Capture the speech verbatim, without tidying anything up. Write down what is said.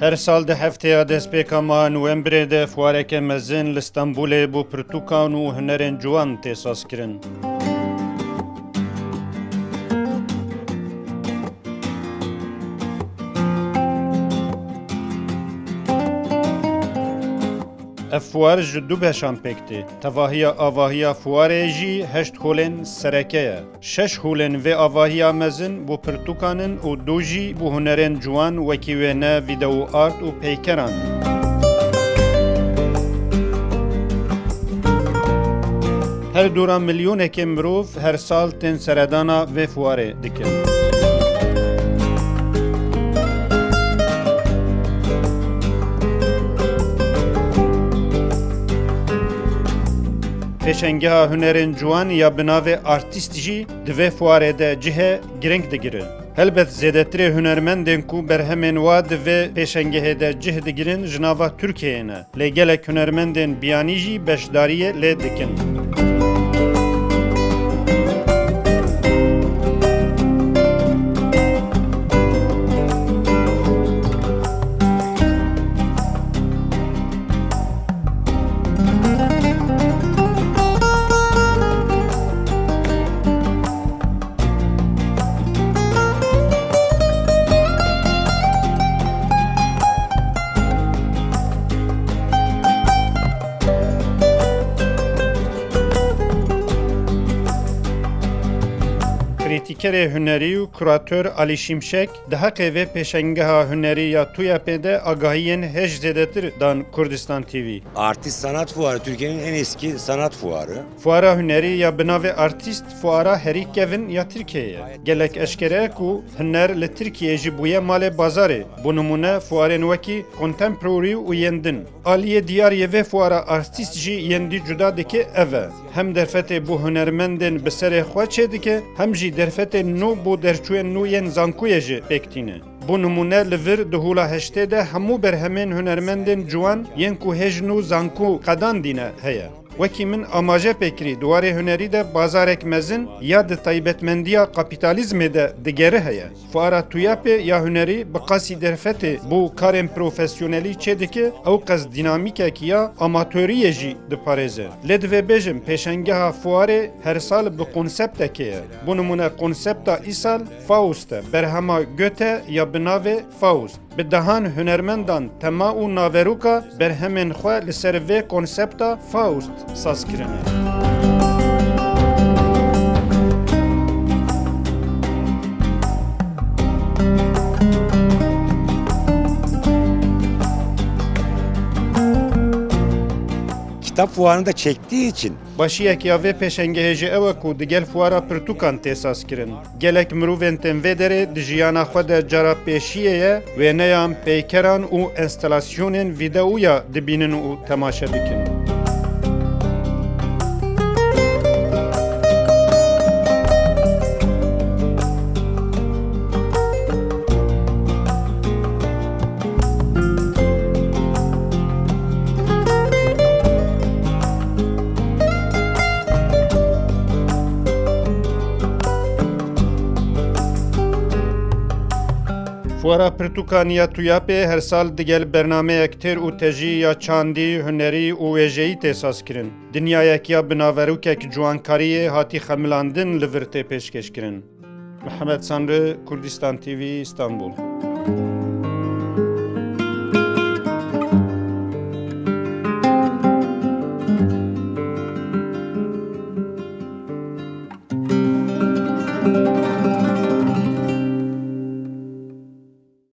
Her sal di hefteya destpêka meha Nowembrê de fuareke mezin li Stenbolê bo pirtûkan û hunerên ciwan tê sazkirin. Ev fuar ji du beşan pêk tê. Tevahiya avahiya fuarê jî heşt holên sereke ye. Şeş holên vê avahiya mezin bo pirtûkan in û du jî bo hunerên ciwan, wekî wêne, video art û peykeran. Her dora milyonekê mirov her sal tên seredana vê fuarê dikin. Pêşengeha hunerên ciwan ya bi navê Artîst jî di vê fuarê de cihê girîng digire. Helbet zêdetirê hunermendên ku berhemên wa di vê pêşengehê de cih digirin ji nava Tirkiyeyê ne. Lê gelek hunermendên biyanî jî beşdariyê lê dikin. Krîtîkerê hunerî û kurator Alî Şimşek di heqê vê pêşengeha hunerî ya TUYAPê de agahiyên hêj zêdetir dan Kurdistan T V. Artist Sanat Fuarı Türkiye'nin en eski sanat fuarı. Fuara hunerî ya bi navê Artîst fuara herî kevin ya Tirkiyeyê ye. Gelek eşkere ye ku huner li Tirkiyeyê jî bûye malê bazarê. Bo nimûne, fuarên wekî Contemporary û yên din. Aliyê diyar yê vê fuara Artîst jî yên dî cuda dike ev e. Hem derfetê bo hunermendên bi serê xwe çêdike, hem jî derfetên nû bo derçûyên nû yên zankuyê jî pêk tîne. Bo nimûne, li vir di hola heştê de hemû berhemên hunermendên ciwan yên ku hêj nû zanko qedandîne heye. Wekî min amaje pê kirî, di warê hunerî de bazarek mezin ya di taybetmendiya kapîtalîzmê de digere heye. Fuara TUYAPê ya hunerî bi qasî derfetê bo karên profesyonelî çêdike, ew qas dînamîkekî ya amatoriyê jî diparêze. Lê divê bêjim, pêşengeha fuarê her sal bi konseptekê ye. Bo nimûne, konsepta îsal Faust e, berhema Goethe ya bi navê Faust. Bi dehan hunermendan tema û naveroka berhemên xwe li ser vê konsepta Faust saz kirine. Kitap fuarını da çektiği için Başiyek ya vê pêşengehê jî ew e ku digel fuara pirtûkan tê sazkirin. Gelek mirovên tên vê derê di jiyana xwe de cara pêşiyê ye, wêneyan, peykeran û enstalasyonên vîdeoya dibînin û temaşe dikin. Fuara Pirtûkan ya TUYAPê her sal digel bernameyek têr û tejî ya çandî, hunerî û wêjeyî tê sazkirin. Dinyayek ya bi naverokek ciwankariyê hatî xemilandin li vir tê pêşkêşkirin. Mihemed Sanrı, Kurdistan T V, Stenbol.